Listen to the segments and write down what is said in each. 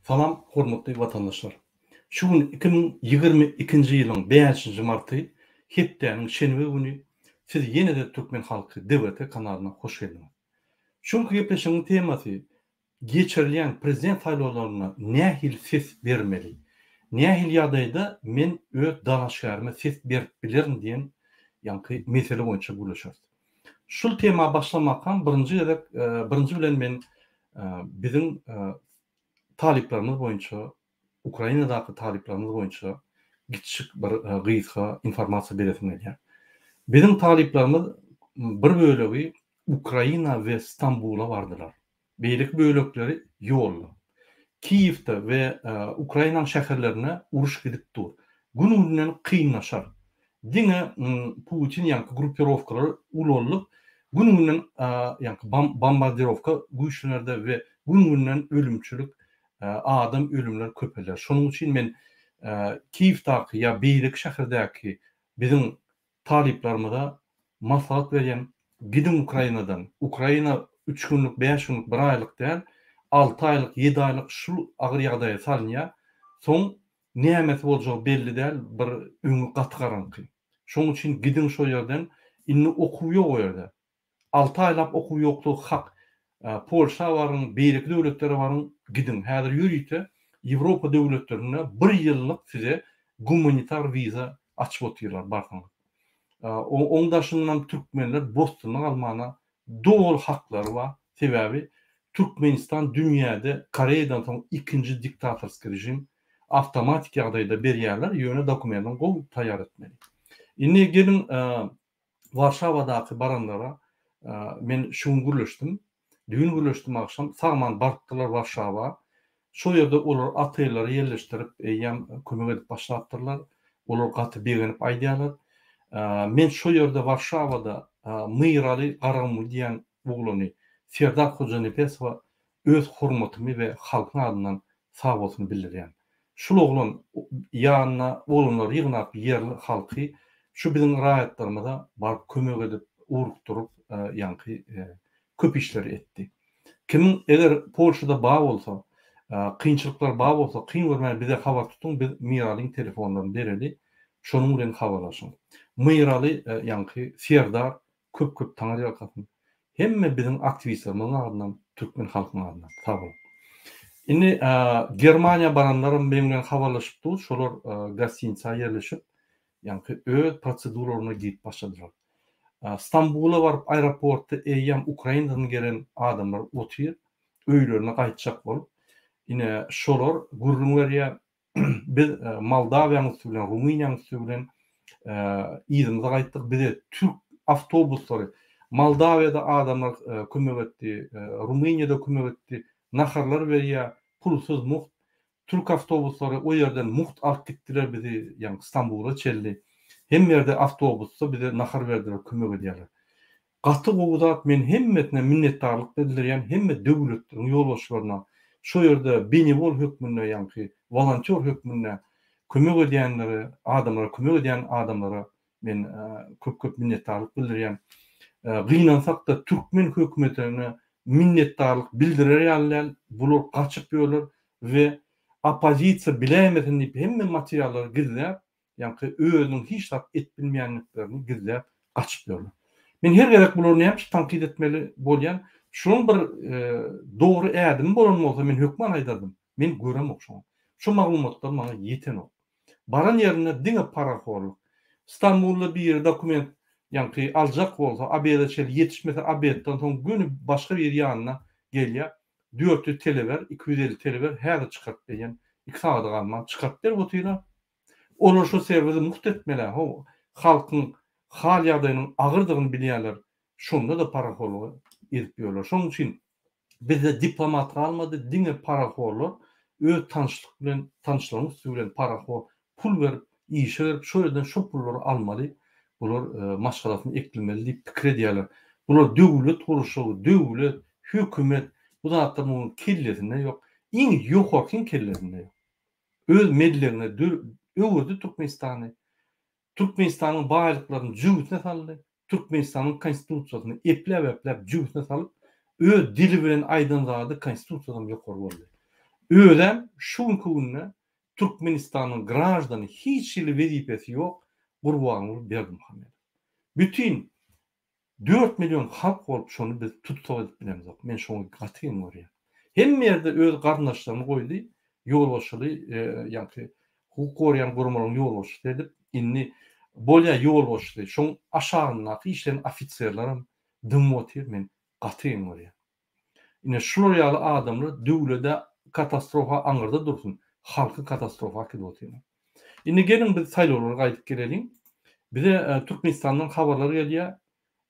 Salam hormatly watandaşlar. Şu gün 2022-nji ýylyň bäşinji marty hepdäniň şenbe güni siz ýene-de Türkmen halky DWT kanalyna hoş geldiňiz. Şu günki gepleşigiň temasy geçirilýän prezident saýlawlarynda nähili ses bermeli? Nähili ýagdaýda men öz dalaşgärime ses berip bilerin diýen ýaňky mesele boýunça gürleşeris. Şul tema başlamakam birinji gezek birinji bilen men biziň talyplarymyz boýunça Ukrainadaky talyplarymyz boýunça kiçijik bir gysga informasiýa beresim gelýär. Biziň talyplarymyz bir bölegi Ukraina we Stambula bardylar. Beýleki bölekleri ýolda. Kiýewde we Ukrainanyň şäherlerinde uruş gidip dur. Gün-günden kynlaşar. Diňe Putin ýaňky gruppirowkalary ulaldyp, gün-günden ýaňky bombardirowka güýçlenerde we gün-günden ölümçilik, adam ölümler köpeler. Şonuň üçin men Kiýewdaky ýa beýleki şäherdäki biziň Talyplarymyza maslahat berýän gidiň Ukrainadan. Ukraina üç günlük, bäş günlük, bir aýlyk däl, alty aýlyk, ýedi aýlyk şul agyr ýagdaýa salynýar. Soň nämesi boljagy belli däl, bir öňi gaty garaňky. Şoň üçin gidiň şo ýerden, indi okuw ýok o ýerde. Alty aýlap okuw ýokdugy hak. Polşa baryň, beýleki döwletlere baryň, gidiň. Häzir ýörite Ýewropa döwletlerinde bir ýyllyk size gumanitar wiza açyp otyrlar barsaňyz. Oň daşyndanam türkmenler bosgunlyk almana doly haklary bar. Sebäbi Türkmenistan dünýäde Koreýadan soň ikinji diktatorskiý režim. Awtomatik ýagdaýda berýärler, ýöne dokumendiň gowy taýýar etmeli. Indi geliň Warşawadaky baranlara men şu gün gürleşdim. Düýn gürleşdim agşam. Sag-aman barypdyrlar Warşawa. Şol ýerde olar otellere ýerleşdirip, eýýäm kömek edip başlapdyrlar. Olar gaty begenip aýdýarlar. Men şo ýerde Warşawada Myraly Garagumly diýen oglany Serdar Hojanepesowa öz hormatymy we halkyň adyndan sagbolsuny bildirýän. Şul oglan ýanyna oglanlary ýygnap ýerli halky şu biziň raýatlarymyza baryp kömek edip ugrukdyryp ýaňky köp işleri etdi. Kimiň eger Polşada ba bolsa kynçylyklar ba bolsa kyn görmän bize habar tutuň biz Miralyň telefonlaryny bereli şonuň bilen habarlaşyň. Myraly ýaňky Serdar Köp köp Taňry ýalkasyn. Hemme biziň aktiwistlerimiziň adyndan türkmen halkynyň adyndan. Sag boluň. Indi Germaniýa baranlaram meň bilen habarlaşyp dur, şolar gostinitsa ýerleşip, ýaňky öz proseduralaryna girip başladylar. Stambula baryp aeroportda eýýäm Ukrainadan gelen adamlar otyr, öýlerine gaýtjak bolup. Ine şolar gürrüň berýär, Biz Moldawiýanyň üsti bilen, Rumyniýanyň üsti bilen yzymyza gaýtdyk. Bize türk awtobuslary, Moldawiýada adamlar kömek etdi, Rumyniýada kömek etdi, naharlar berýär, pulsuz, mugt. Türk awtobuslary o ýerden mugt alyp gitdiler bizi, ýagny Stambula çenli. Hemme ýerde awtobusda bize nahar berdiler, kömek edýärler. Gaty gowy zat men hemmesine minnetdarlyk bildirýän hemme döwletleriň ýolbaşçylaryna şo ýerde benewol hökmünde ýaňky wolontýor hökmünde kömek edýänlere adamlara kömek edýän adamlara men köp köp minnetdarlyk bildirýän gynansakda türkmen hökümetine minnetdarlyk bildirer ýaly däl bular gaçyp ýörler we oppozisiýa biläýmesin diýip hemme materiallary gizläp Ýaňky özüniň hiç zat edip bilmeýändiklerini gizläp gaçyp ýörler. Men her gezek bulary näme üçin tankyt etmeli bolýan? Şunuň bir dogry ädimi bolan bolsa men hökman aýdardym. Men göremok şoňa. Şu maglumatlar maňa ýetenok. Baran ýerinde diňe parahorluk. Stambulda biri dokument ýaňky aljak bolsa obeda çenli ýetişmese obedden soň göni başga biri ýanyna gelýär. 400 tele ber, 250 tele ber, häzir çykaryp berýän. Iki sagada galman çykaryp berip otyr-a. Olar şo serwizi mugt etmelä how halkyň hal ýagdaýynyň agyrdygyny bilýärler şonda-da parahorlygy edip ýörler şonuň üçin bizde diplomat galmady diňe parahorlar öz tanyşlyk bilen tanyşlaryň üsti bilen parahor pul berip işe berip şo ýerden şo pullary almaly bular maşgalasyny eklemeli diýip pikir edýärler bular döwlet gurluşygy döwlet hökümet bu zatlar munuň kellesinde ýok iň ýokarkyň kellesinde ýok. Öz mellegine öwürdi Türkmenistany. Türkmenistanyň baýlyklaryny jübüsine saldy. Türkmenistanyň Konstitusiýasyny epläp-epläp jübüsine salyp, öz dili bilen aýdan zady Konstitusiýadan ýokary boldy. Özem şu günki günde Türkmenistanyň graždany hiç hili wezipesi ýok Gurbanguly Berdimuhamedow. Bütin 4 million halk bolup şony biz tutsag edip bilemzok. Men şoňy gaty geň görýän. Hemme ýerde öz garyndaşlaryny goýdy, ýolbaşçyly ýaňky hukuk goraýan guramalaryň ýolbaşçysy edip, indi bolýa ýolbaşçysy, şoň aşagyndaky işleýän ofiserlerem dymyp otyr, men gaty geň görýän. Ine şular ýaly adamlar döwlede katastrofa aňyrda dursun, halky katastrofa äkidip otyrlar. Indi geliň biz saýlawlara gaýdyp geleliň. Bize Türkmenistandan habarlar gelýär.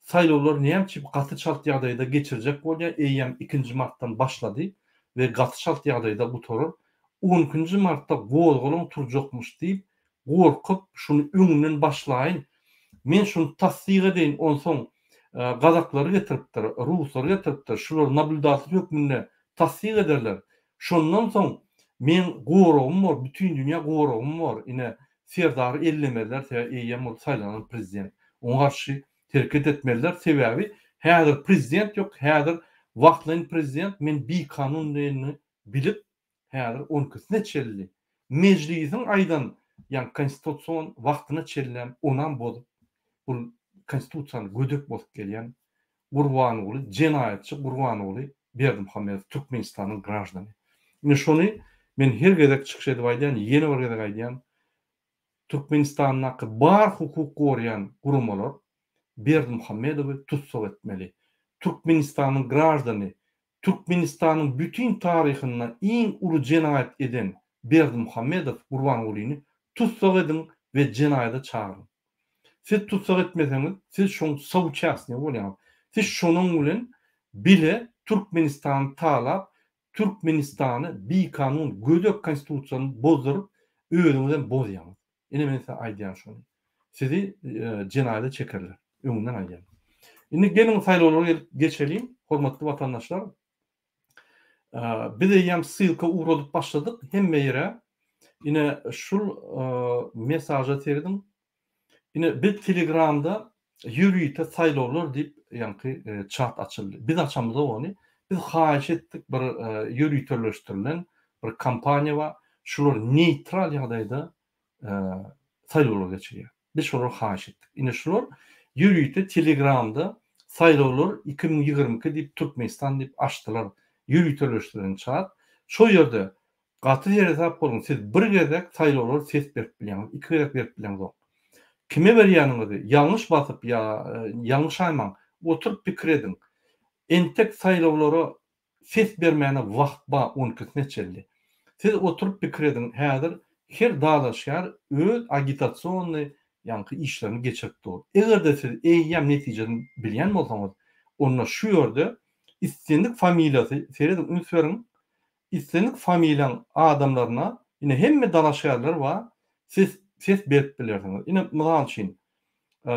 Saýlawlary näme üçin gaty çalt ýagdaýda geçirjek bolýar, eýýäm ikinji martdan başlady we gaty çalt ýagdaýda gutarar. On ikinji martda gozgalaň turjakmyş diýip gorkup şuny öňünden başlaýyn, men şuny tassyk edeýin onsoň gazaklary getiripdir, ruslary getiripdir, şular nablýudatel hökmünde tassyk ederler. Şondan soň meň goragym bor, bütin dünýä goragym bor, ine Serdary ellemezler sebäbi eýýäm ol saýlanan prezident. Oňa garşy hereket etmezler sebäbi häzir prezident ýok, häzir wagtlaýyn prezident men bikanun diýenini bilip häzir on ikisine çenli mejlisiň aýdan ýa konstitusion wagtyna çenlem onam bozup bul konstitusiýany gödek bozup gelýän Gurbanguly jenaýatçy Gurbanguly Berdimuhamedow Türkmenistanyň graždany. Ine şony men her gezek çykyş edip aýdýan ýene bir gezek aýdýan Türkmenistandaky bar hukuk goraýan guramalar Berdimuhamedowy tussag etmeli. Türkmenistanyň graždany Türkmenistanyň bütin taryhynda iň uly jenaýat eden Berdimuhamedow Gurbangulyny tussag ediň we jenaýada çagyryň. Siz tussag etmeseňiz, siz şoň souçastnigi bolýaňyz. Siz şonuň bilen bile Türkmenistany talap, Türkmenistany bikanun gödek konstitusiýany bozduryp, özüňizem bozýaňyz. Ine men size aýdýan şony. Sizi jenaýada çekerler. Öňünden aýdýan. Indi geliň saýlawlara gelip geçeliň, hormatly watandaşlar. Biz eýýäm ssylka ugradyp başladyk hemme ýere. Ine şul mesaža serediň. Ine biz Telegramda ýörite saýlawlar diýip ýaňky çat açyldy. Biz açamyzok ony. Biz haýyş etdik bir ýöriteleşdirilen bir kompaniýa bar. Şular neýtral ýagdaýda saýlawlar geçirýär. Biz şolary haýyş etdik. Ine şular ýörite Telegramda saýlawlar 2022 diýip Türkmenistan diýip açdylar. Ýöriteleşdirilen çat. Şo ýerde Gaty seresap boluň, siz bir gezek saýlawlara ses berip bilýäňiz, iki gezek berip bileňzok. Kime berýäniňizi ýalňyş basyp ýa ýalňyşaýmaň, oturyp pikir ediň. Entek saýlawlara ses bermäne wagt bar on ikisine çenli. Siz oturyp pikir ediň, häzir her dalaşgär öz agitasionnyý ýaňky işlerini geçirip dur. Eger-de siz eýýäm netijesini bilýän bolsaňyz, onda şu ýerde islendik familiýasy, serediň üns beriň, Islendik familiýaň adamlaryna ine hemme dalaşgärler bar siz ses berip bilersiňiz. Ine mysal üçin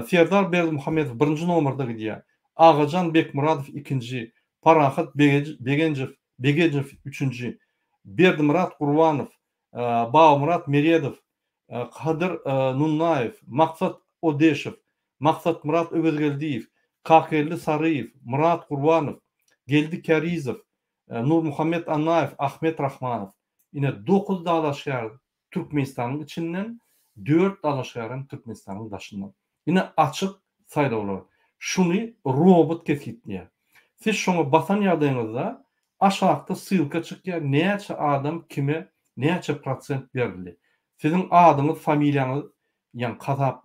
Serdar Berdimuhamedow birinji nomerda gidýär. Agajan Bekmyradow ikinji, Parahat Begenjew Begenjew üçünji, Berdimyrat Gurbanow, Babamyrat Meredow, Kadyr Nunnaýew, Maksat Odeşow, Maksatmyrat Öwezgeldiýew, Kakeldi Saryýew, Myrat Gurbanow, Geldi Kärizow, Nurmuhammet Annaýew, Ahmet Rahmanow. Ine, dokuz dalaşgär Türkmenistanyň içinden, dört dalaşgärem Türkmenistanyň daşyndan. Ine, açyk saýlawlar. Şuny robot kesgitleýär. Siz şoňa basan ýagdaýyňyzda aşakda ssylka çykýar, näçe adam kime näçe prosent berildi. Siziň adyňyz, familiýaňyz ýaňky hasap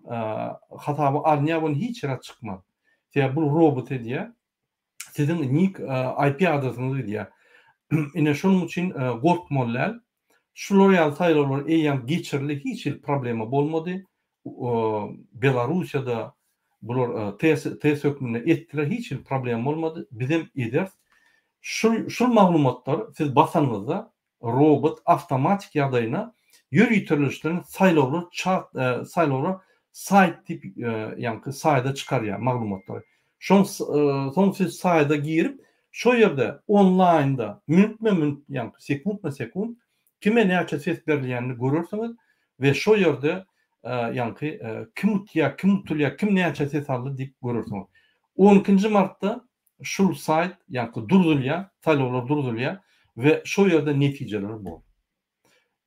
hasaba alynýar, ony hiç ýere çykmaz. Sebäbi bu robot edýär. siziň nik IP adresiňiz gidýär. Ine şonuň üçin gorkmaly däl. Şular ýaly saýlawlar eýýäm geçirildi, hiç hili problema bolmady. Belarussiýada bular test test hökmünde etdiler, hiç hili problema bolmady. Bizem ederis. Şul şul maglumatlar siz basanyňyzda robot awtomatik ýagdaýyna ýöriteleşdirilen saýlawlar çat saýlawlar saýt diýip ýaňky saýda çykarýar maglumatlary. Şoň soň siz saýda girip şo ýerde onlaýnda minutme-minut ýaňky sekuntma-sekunt kime näçe ses berilýänini görersiňiz we şo ýerde ýaňky kim utýar, kim utulýar, kim näçe ses aldy diýip görersiňiz. On ikinji martda Şul saýt ýaňky durzulýar, saýlawlar durzulýar. we şo ýerde netijeler bor.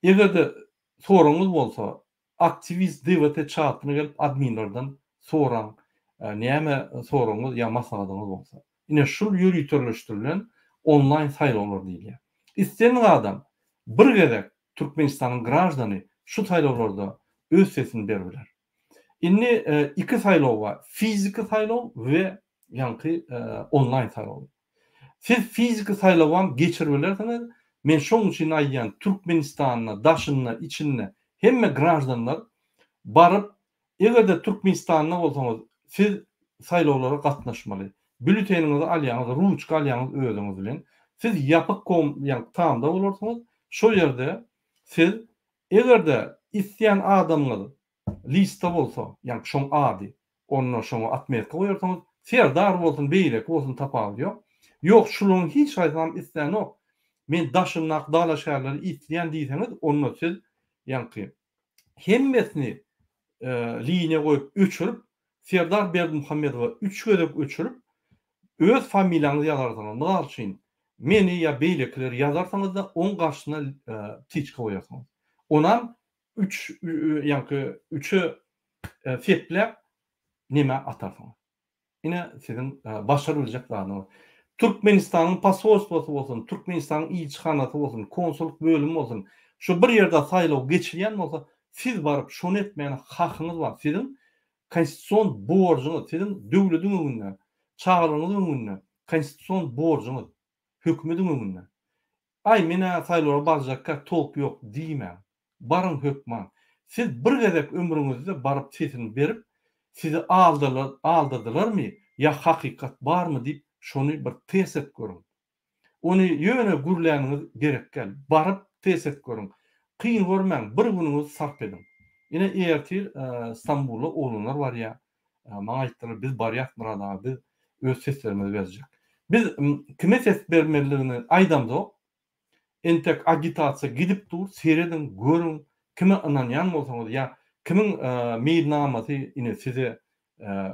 Eger-de soragyňyz bolsa, Aktiwist DWT çatyna gelip adminlerden soraň näme soragyňyz ýa maslahatyňyz bolsa. Ine şul ýöriteleşdirilen onlaýn saýlawlar diýilýär. Islendik adam bir gezek Türkmenistanyň graždany şu saýlawlarda öz sesini beribiler. Indi iki saýlaw bar, fiziki saýlaw we ýaňky onlaýn saýlaw. Siz fiziki saýlawam geçiribilersiňiz, men şoň üçin aýdýan Türkmenistanda daşynda içinde hemme graždanlar baryp egerde Türkmenistanda bolsaňyz siz saýlawlara gatnaşmaly. Býulleteniňizi alýaňyz, ruçka alýaňyz özüňiz bilen. Siz ýapyk kom ýa tamda bolarsyňyz. Şo ýerde siz egerde isleýän adamyňyz listde bolsa, ýagny şoň ady, onda şoňa otmetka goýarsyňyz, Serdar bolsun, beýleki bolsun tapawudy ýok. Ýok, şularyň hiç haýsynam islänok, men daşyndaky dalaşgärleri isleýän diýseňiz, onda siz ýaňky hemmesini liniýa goýup öçürip, Serdar Berdimuhamedowa üç gezek öçürip, öz familiýaňyzy ýazarsyňyz. Mysal üçin, meni ýa beýlekileri ýazarsyňyz-da, oň garşysyna ptiçka goýarsyňyz. Onam Üç ýaňky üçe sepläp neme atarsyňyz. Ine siziň başaryp biljek zadyňyz. Türkmenistanyň posolstwosy bolsun, Türkmenistanyň ilçihanasy bolsun, konsullyk bölümi bolsun, şu bir ýerde saýlaw geçirýän bolsa, siz baryp şony etmäne hakyňyz bar. Siziň konstitusion borjuňyz, siziň döwlediň öňünde, çagalaryňyzyň öňünde konstitusion borjuňyz, hökümediň öňünde. Aý men-ä saýlawlara barjakka tolk ýok diýmäň. Baryň hökman. Siz bir gezek ömrüňizde baryp sesini berip, sizi aldadylarmy ýa hakykat barmy diýip şony bir test edip görüň. Ony ýöne gürläniňiz gerek däl. Baryp test edip görüň. Kyn görmäň, bir günüňizi sarp ediň. Ine ertir Stambula oglanlar barýar. Maňa aýtdylar, biz barýas Myrat aga, biz öz seslerimizi berjek. Biz kime ses bermelidigini aýdamzok. Entek agitasiýa gidip dur, serediň, görüň, kime ynanýan bolsaňyz ýa kimiň meýilnamasy ine size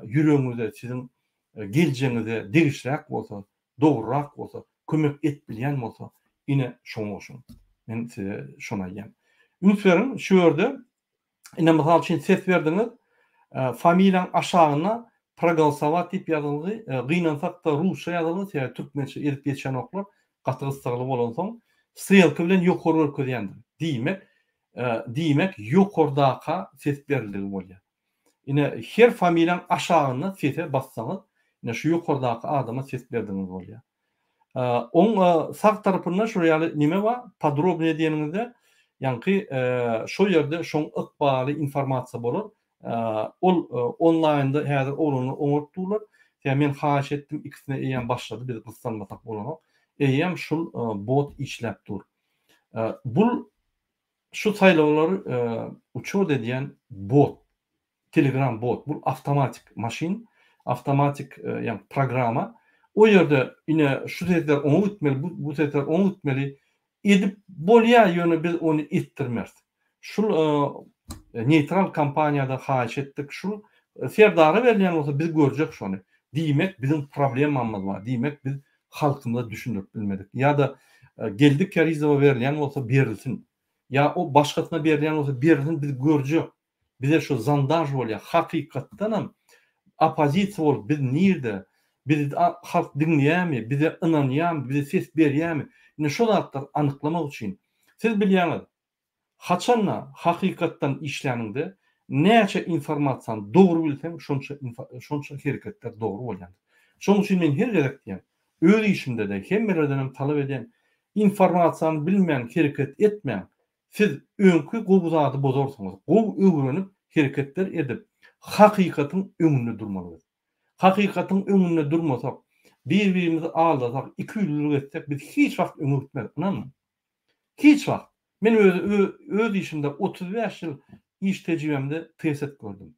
ýüregiňize, siziň geljegiňize degişliräk bolsa, dogrurak bolsa, kömek edip bilýän bolsa, ine şoňa goşuň. Men size şony aýdýan. Üns beriň, şu ýerde Ine mysal üçin ses berdiňiz, familiýaň aşagynda progalsowat diýip ýazylgy, gynansakda rusça ýazylgy, sebäbi türkmençe edip geçenoklar, gaty gyssagly bolansoň, strelka bilen ýokary görkezýändir. Diýmek, diýmek ýokardaka ses berildigi bolýar. Ine her familiýaň aşagynda sese bassaňyz, ine şu ýokardaky adama ses berdigiňiz bolýar. Oň sag tarapynda şol ýaly nime bar, podrobnyýe diýeniňizde, ýaňky şo ýerde şoň ykbaly informasiýa bolar. Ol onlaýnda häzir oglanlar oňaryp durlar. Sebäbi men haýyş etdim, ikisine eýýäm başlady, biz gyssanmasak bolanok. Eýýäm şul bot işläp dur. Bul şu saýlawlary uçot edýän bot. Telegram bot bul awtomatik maşyn, awtomatik ýagny programa. O ýerde ine şu sesler oňa gitmeli, bu bu sesler oňa gitmeli edip bolýar, ýöne biz ony etdirmeris. Şul neýtral kompaniýada haýyş etdik, şul Serdara berilýän bolsa biz görjek şony. Diýmek biziň problemamyz bar, diýmek biz halkymyza düşündirip bilmedik. Ýa-da Geldi Kärizowa berilýän bolsa berilsin. Ýa o başgasyna berilýän bolsa berilsin biz görjek. Bize şu zondaž bolýar. Hakykatdanam oppozisiýa bolup biz nirde? Bizi halk diňleýärmi? Bize ynanýarmy? Bize ses berýärmi? Ine şo zatlary anyklamak üçin. Siz bilýäňiz, haçanda hakykatdan işläniňde näçe informasiýany dogry bilseň şonça şonça hereketler dogry bolýandyr. Şonuň üçin men her gezek diýýän, öz işimde-de hemmelerdenem talap edýän, informasiýany bilmän hereket etmäň, Siz öňki gowy zady bozarsyňyz. Gowy öwrenip, hereketler edip, hakykatyň öňünde durmaly biz. Hakykatyň öňünde durmasak, bir-birimizi aldasak, ikiýüzlülik etsek, biz hiç wagt öňe gitmeris, ynanyň. Hiç wagt. Men öz öz işimde 35 ýyl iş tejribemde test edip gördüm.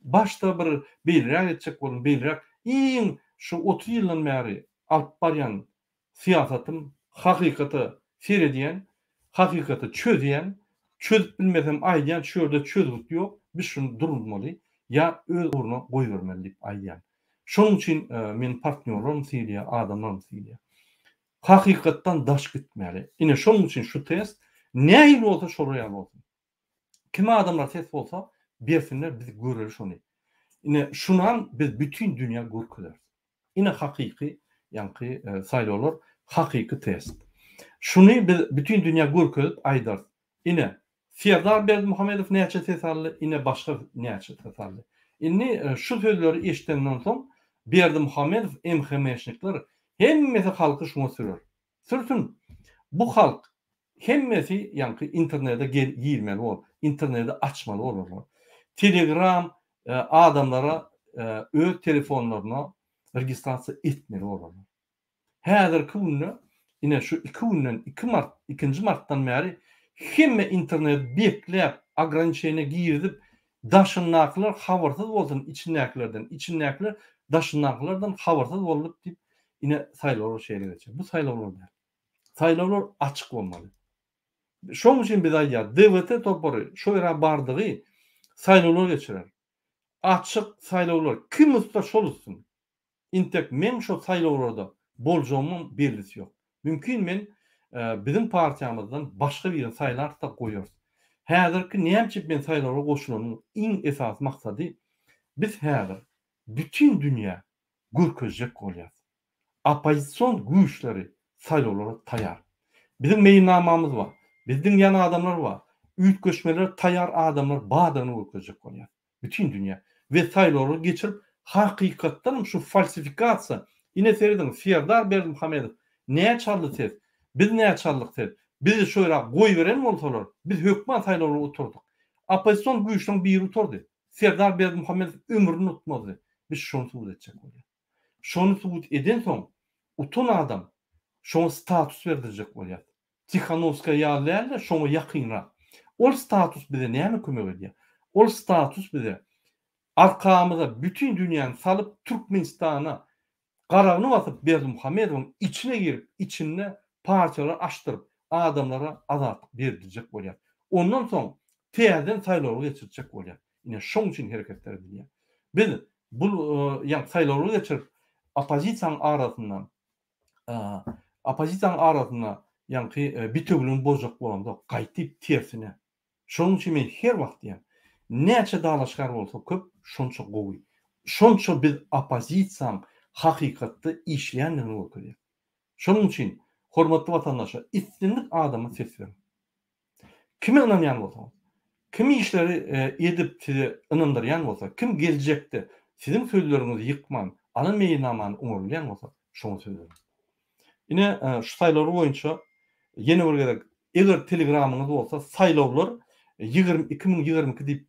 Başda bir beýleräk etjek boldum, beýleräk. Iň şu 30 ýyldan bäri alyp barýan syýasatym hakykata seredýän, hakykaty çözýän, çözüp bilmesem aýdýan şu ýerde çözgüt ýok, biz şuny duruzmaly ýa öz ugruna goýbermeli diýip aýdýan. Şonuň üçin meni partnýorlarym sylaýar, adamlarym sylaýar. Hakykatdan daş gitmäli. Ine şonuň üçin şu test nähili bolsa şolar ýaly bolsun. Kime adamlar ses bolsa bersinler biz göreli şony. Ine şunam biz bütin dünýä görkezeris. Ine hakyky ýaňky saýlawlar hakyky test. Şuny biz bütin dünýä görkezip aýdarys. Ine Serdar Berdimuhamedow näçe ses aldy, ine başga näçe ses aldy. Indi şu sözleri eşidenden soň Berdimuhamedow MHM-şnikler hemmesi halky şuňa sürer. Sürsün. Bu halk hemmesi ýaňky internede gel girmeli bol, internedi açmaly bolarlar. Telegram adamlara öz telefonlaryna registrasiýa etmeli bolarlar. Häzirki günde ine şu iki günden iki mart ikinji martdan bäri hemme interneti bekläp ograniçeniýe girizip daşyndakylar habarsyz bolsun içindäkilerden içindäkiler daşyndakylardan habarsyz boldup diýip ine saýlawlar şeýle geçer. Bu saýlawlar däl. Saýlawlar açyk bolmaly. Şoň üçin biz aýdýarys DWT topary şo ýere bardygy saýlawlar geçirer. Açyk saýlawlar kim utsa şol utsun. Intek meň şo saýlawlarda boljagymyň bellisi ýok. Mümkin men biziň partiýamyzdan başga birini saýlarys-da goýarys. Häzirki näme üçin men saýlawlara goşulanymyň iň esasy maksady biz häzir bütin dünýä görkezjek bolýas. Oppozision güýçleri saýlawlara taýar. Biziň meýilnamamyz bar. Bizi diňleýän adamlar bar. Üýtgeşmelere taýar adamlar bardygyny görkezjek bolýas. Bütin dünýä. We saýlawlary geçirip hakykatdanam şu falsifikasiýa ine serediň Serdar Berdimuhamedow näçe aldy ses biz näçe aldyk ses bizi şo ýere goýberen bolsalar biz hökman saýlawlary utardyk. Oppozision güýçleriň biri utardy. Serdar Berdimuhamedow ömrüni unutmazdy. Biz şony subut etjek bolýas. Şony subut edensoň utan adam şoňa status berdirjek bolýas. Tihanowskaýa ýaly däl-de, şoňa ýakynrak. Ol status bize näme kömek edýär? Ol status bize arkamyza bütin dünýäni salyp, Türkmenistana garagyny basyp Berdimuhamedowyň içine girip, içinde partiýalar açdyryp, adamlara azatlyk berdirjek bolýar. Ondan soň täzeden saýlawlar geçirtjek bolýar. Ine, şoň üçin hereketler edilýär. Biz bu ýa saýlawlar geçirip, oppozisiýanyň arasynda oppozisiýanyň arasynda ýaňky bitewüligini bozjak bolamzok, gaýtyp tersine. Şonuň üçin men her wagt diýýän, näçe dalaşgär bolsa köp, şonça gowy. Şonça biz oppozisiýaň hakykatda işleýändigini görkezýär. Şonuň üçin, hormatly watandaşlar, islendik adama ses beriň. Kime ynanýan bolsaňyz, kim işleri edip size ynandyrýan bolsa, kim geljekde siziň sözleriňizi ýykman, alan meýilnamany oňarylýan bolsa, şoňa söz beriň. Ine, şu saýlawlar boýunça ýene bir gezek, eger telegramyňyz bolsa, saýlawlar 22022 diýip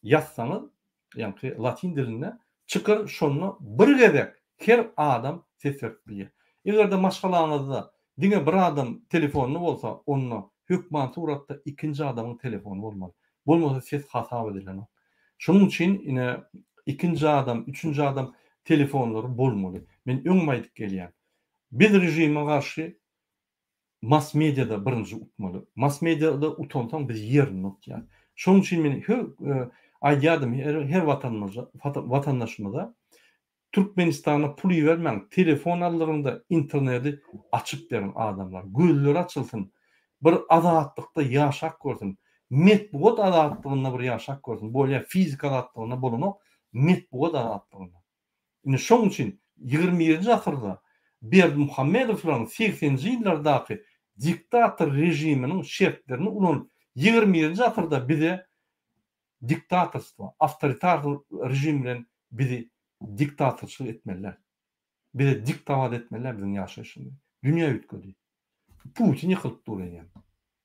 ýazsaňyz, ýaňky latyn dilinde çykar, şonda bir gezek her adam ses berip bilýär. Eger-de maşgalaňyzda diňe bir adam telefonly bolsa, onda hökman suratda ikinji adamyň telefony bolmaly. Bolmasa ses hasap edilenok. Şonuň üçin ine ikinji adam, üçünji adam telefonlary bolmaly. Men öňem aýdyp gelýän. Biz režime garşy Mass mediada birinji utmaly. Mass mediada utansaň biz ýerinde utýas. Şonuň üçin men her aýdýardym her watandaşymyza Türkmenistana pul ibermäň, telefon aldyryňda internedi açyp beriň adamlar. Gözleri açylsyn. Bir azatlykda ýaşap görsün. Metbugat azatlygynda bir ýaşap görsün. Bolýa fiziki azatlygynda bolanok, metbugat azatlygynda. Indi şoň üçin ýigrimi birinji asyrda Berdimuhamedowlaryň segseninji ýyllardaky diktator režiminiň şertlerini ulanyp ýigrimi birinji asyrda bize diktatorstwo, awtoritar režim bilen bizi diktatorçylyk etmeliler. Bize diktowat etmeliler biziň ýaşaýşymyzy. Dünýä üýtgedi. Putin ýykylyp dur eýýäm.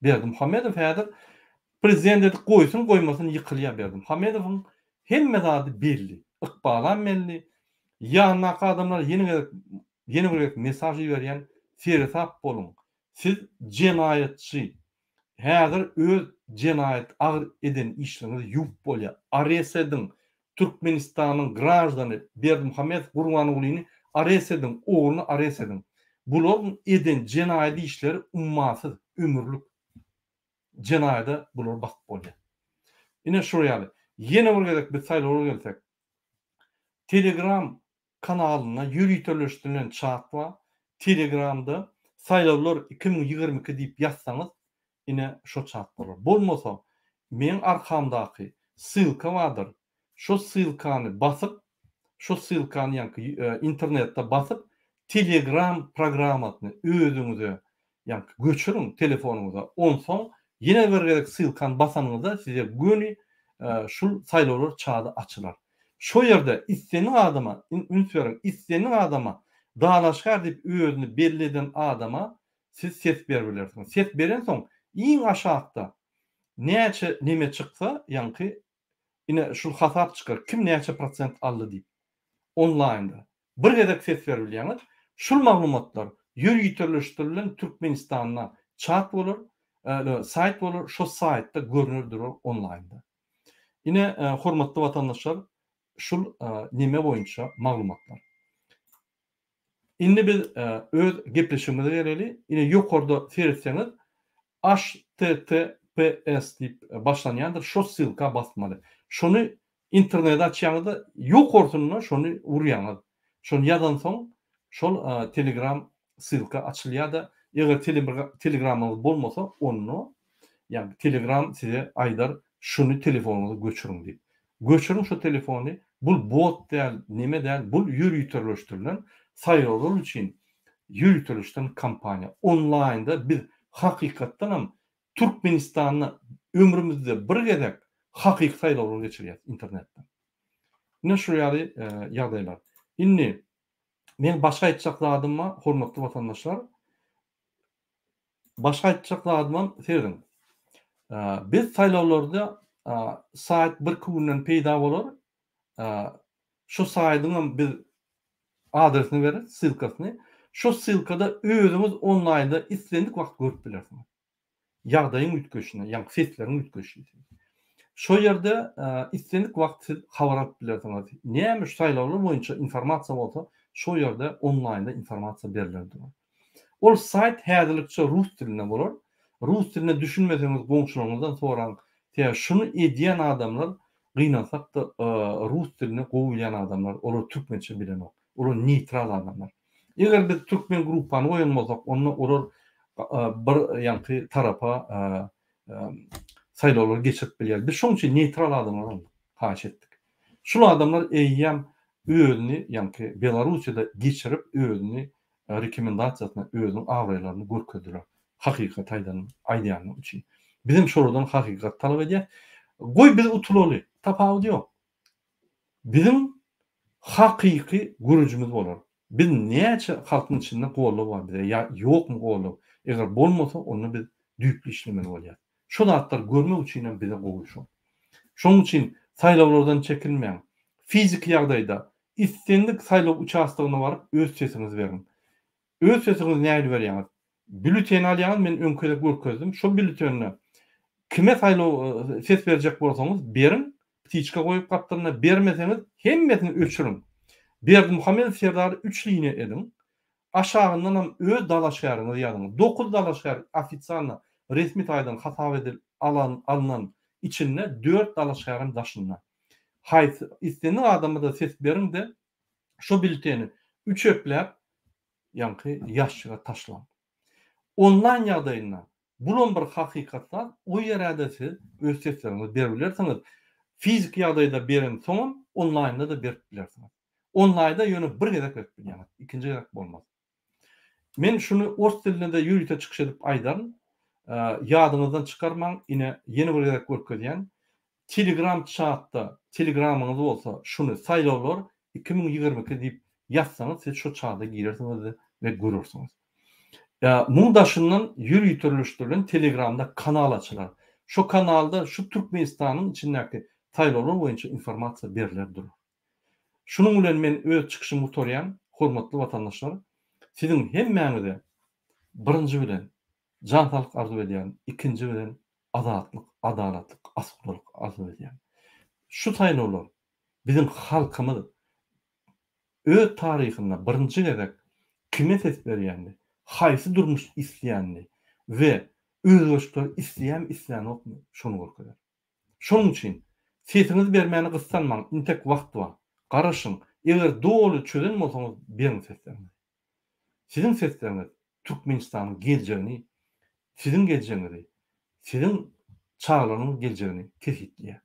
Berdimuhamedow häzir prezident edip goýsun goýmasyn ýykylýar Berdimuhamedowyň hemme zady belli. Ykbalam belli. Ýanyndaky adamlara ýene gezek ýene bir gezek mesaj iberýän seresap boluň. Siz jenaýatçy. Häzir öz jenaýat agyr eden işleriňizi ýuwup bolýar. Arest ediň. Türkmenistanyň graždany Berdimuhamedow Gurbangulyny arest ediň, ogluny arest ediň. Bularyň eden jenaýat işleri ummasyz, ömürlik jenaýada bulary basyp bolýar. Ine şular ýaly. Ýene bir gezek biz saýlawlara gelsek. Telegram kanalynda ýöriteleşdirilen çat bar. Telegramda. Saýlawlar 2022 diýip ýazsaňyz, ine şo çat bolar. Bolmasa, meň arkamdaky ssylka bardyr. Şo ssylkany basyp, şo ssylkany ýaňky internetde basyp, Telegram programmasyny özüňize ýaňky göçüriň telefonyňyza. Onsoň ýene bir gezek ssylkany basanyňyzda size göni şul saýlawlar çady açylar. Şo ýerde islendik adama, üns beriň, islendik adama dalaşgär diýip özüni belli eden adama siz ses beribilersiňiz. Ses berensoň iň aşakda näçe neme çyksa ýaňky ine şul hasap çykar kim näçe prosent aldy diýip onlaýnda bir gezek ses beribilýäňiz. Şul maglumatlar ýöriteleşdirilen Türkmenistanda çat bolar, saýt bolar şo saýtda görner durar onlaýnda. Ine hormatly watandaşlar şul neme boýunça maglumatlar. Indi biz öz gepleşigimize geleli. Ine ýokarda seretseňiz HTTPS diýip başlanýandyr. Şo ssylka basmaly. Şony interneti açýaňyzda ýokarsynda şony urýaňyz. Şony ýazansoň şol telegram ssylka açylýar-da, eger telegramyňyz bolmasa onda ýagny telegram size aýdar şuny telefonyňyza göçüriň diýip. Göçüriň şo telefony, bul bot däl, neme däl, bul ýöriteleşdirilen saýlawlar üçin ýöriteleşdirilen kampaniýa. Onlaýnda biz hakykatdanam Türkmenistanda ömrümizde bir gezek hakyky saýlawlar geçirýäs internetde. Ine şu ýaly ýagdaýlar. Indi meň başga aýtjak zadym bar, hormatly watandaşlar. Başga aýtjak zadymam serediň. Biz saýlawlarda saýt birki günden peýda bolar. Şu saýdyňam biz adresini bereris, ssylkasyny. Şu ssylkada özüňiz onlaýnda islendik wagt görüp bilersiňiz. Ýagdaýyň üýtgeşini, ýagny sesleriň üýtgeşini. Şo ýerde islendik wagt siz habar alyp bilersiňiz. Näme şu saýlawlar boýunça informasiýa bolsa, şo ýerde onlaýnda informasiýa berler durar. Ol saýt häzirlikçe rus dilinde bolar. Rus diline düşünmeseňiz goňşularyňyzdan soraň. Sebäbi şuny edýän adamlar gynansakda rus dilini gowy bilýän adamlar, olar türkmençe bilenok. Olar neýtral adamlar. Eger biz türkmen gruppany goýan bolsak, onda olar bir ýaňky tarapa saýlawlary geçirip bilýär. Biz şonuň üçin neýtral adamlar aldyk, haýyş etdik. Şul adamlar eýýäm özüni ýaňky Belarussiýada geçirip özüni rekomendasiýasyna özüniň abraýlaryny görkezdiler. Hakykaty aýdan aýdýanlygy üçin. Bizem şolardan hakykat talap edýäs. Goý biz utulaly, tapawudy ýok. Biziň hakyky görejimiz bolar. Biz näçe halkyň içinde goldaw bar bize ýa ýokmy goldaw. Eger bolmasa onda biz düýpli işlemeli bolýas. Şo zatlary görmek üçinem bize gowy şo. Şonuň üçin saýlawlardan çekinmäň. Fiziki ýagdaýda islendik saýlaw uçastogyna baryp öz sesiňizi beriň. Öz sesiňizi nähili berýäňiz? Býulleten alýaňyz, men öňki gezek görkezdim. Şo býulletende kime saýlaw ses berjek bolsaňyz beriň, ptiçka goýup gapdalynda, bermeseňiz hemmesini öçüriň. Berdimuhamedow Serdary üç liniýa ediň. Aşagyndanam öz dalaşgäriňizi ýazyň. Dokuz dalaşgär ofisialno resmi taýdan hasap edil alan alnan içinde dört dalaşgärem daşynda. Haýsy islendik adama-da ses beriň-de şo bülteni üç epläp ýaňky ýaşşyga taşlaň. Onlaýn ýagdaýynda bulam bir hakykat zat, o ýerede siz öz sesleriňizi beribilersiňiz. Fiziki ýagdaýda berensoňam onlaýnda-da berip bilersiňiz. Onlaýda ýöne bir gezek berip bilýäňiz, ikinji gezek bolmaz. Men şuny ors dilinde-de ýörite çykyş edip aýdaryn. Ýadyňyzdan çykarmaň, ine ýene bir gezek görkezýän. Telegram çatda telegramyňyz bolsa şuny saýlawlar 2022 diýip ýazsaňyz siz şo çada girersiňiz we görersiňiz. Muň daşyndan ýöriteleşdirilen telegramda kanal açylar. Şo kanalda şu Türkmenistanyň içindäki saýlawlar boýunça informasiýa berler durar. Şunuň bilen men öz çykyşymy gutarýan, hormatly watandaşlar. Siziň hemmäňize birinji bilen jan saglyk arzuw edýärin, ikinji bilen azatlyk, adalatlyk, asudalyk arzuw edýän. Şu saýlawlar biziň halkymyz öz taryhynda birinji gezek kime ses berýänini, haýsy durmuş isleýänini we özgerişlikleri isleýärmi, islänokmy şony görkezer. Şonuň üçin sesiňizi bermäne gyssanmaň, intek wagt bar. Garaşyň, eger doly çözen bolsaňyz beriň sesleriňizi. Siziň sesleriňiz. Türkmenistanyň geljegini, siziň geljegiňizi, siziň çagalaryňyň geljegini kesgitleýär.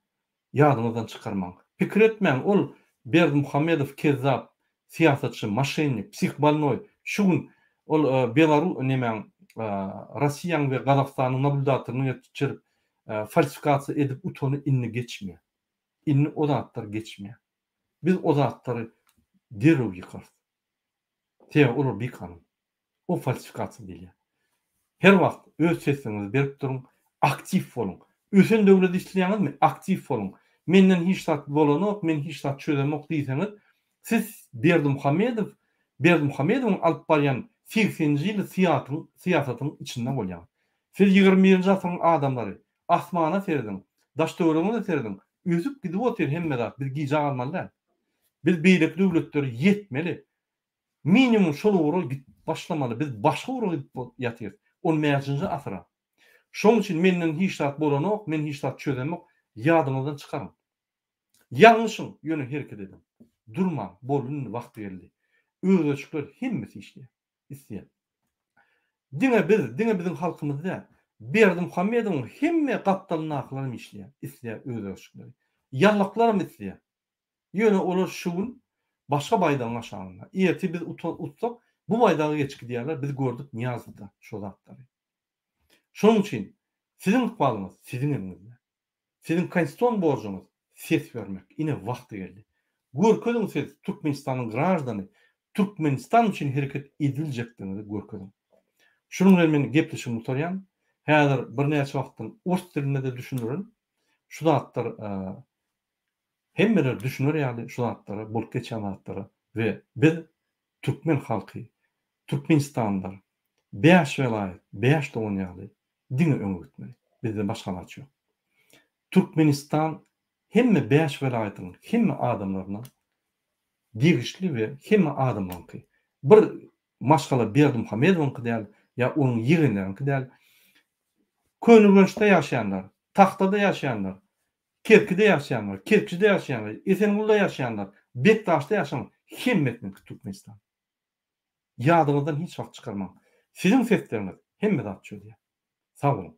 Ýadyňyzdan çykarmaň. Pikir etmäň ol Berdimuhamedow kezzap, syýasatçy, moşennik, psihbolnoý, şu gün ol Belaru nemäň Rossiýaň we Gazagystanyň nablýudatoryny geçirip falsifikasiýa edip utany indi geçmeýär. Indi o zatlar geçmeýär. Biz o zatlary derrew ýykarys. Sebäbi olar bikanun. O falsifikasiýa diýilýär. Her wagt öz sesiňizi berip duruň, aktiw boluň. Ösen döwlet isleýäňizmi? Aktiw boluň. Menden hiç zat bolanok, men hiç zat çözemok diýseňiz, siz Berdimuhamedow, Berdimuhamedowyň alyp barýan segseninji ýyly syýatyň, syýasatynyň içinde bolýaňyz. Siz ýigrimi birinji asyryň adamlary. Asmana serediň, daş-töweregiňize serediň, ösüp gidip otyr hemme zat, biz gijä galmaly däl. Biz beýleki döwletlere ýetmeli. Minimum şol ugra gidip başlamaly, biz başga ugra gidip ýatyrys, on bäşinji asyra. Şoň üçin menden hiç zat bolanok, men hiç zat çözemok, ýadyňyzdan çykaryň. Ýalňyşyň, ýöne hereket ediň. Durmaň, boldy indi wagty geldi. Özgeçikler hemmesi işleýär, isleýär. Diňe biz, diňe biziň halkymyz däl, Berdimuhamedowyň hemme gapdalyndakylaram işleýär, isleýär özgeçikleri. Ýallaklaram isleýär. Ýöne olar şu gün başga baýdagyň aşagynda. Ertir biz utsak, bu baýdaga geçip gidýärler, biz gördük Nyýazowda şo zatlary. Şonuň üçin siziň ykbalyňyz siziň eliňizde. Siziň konstitusion borjuňyz ses bermek. Ine wagty geldi. Görkeziň siz Türkmenistanyň graždany, Türkmenistan üçin hereket ediljekdigiňizi görkeziň. Şunuň bilen men gepleşigimi gutarýan. Häzir birnäçe wagtdan ors dilinde-de düşündirin. Şu zatlar Hemmeler düşüner ýaly şu zatlara, bolup geçýän zatlara we biz türkmen halky, türkmenistanlylar bäş welaýat, bäş dogan ýaly diňe öňe gitmeli. Bizde başga alaç ýok. Türkmenistan hemme bäş welaýatyň hemme adamlaryna degişli we hemme adamlaryňky. Bir maşgala Berdimuhamedowyňky däl ýa onuň ýegenleriňki däl. Köneürgençde ýaşaýanlar, Tagtada ýaşaýanlar, Kerkide ýaşaýanlar, Kerkjide ýaşaýanlar, Esengulda ýaşaýanlar, Bekdaşda ýaşaýanlar hemmesiniňki Türkmenistan. Ýadyňyzdan hiç wagt çykarmaň. Siziň sesleriňiz hemme zat çözýär. Sag boluň.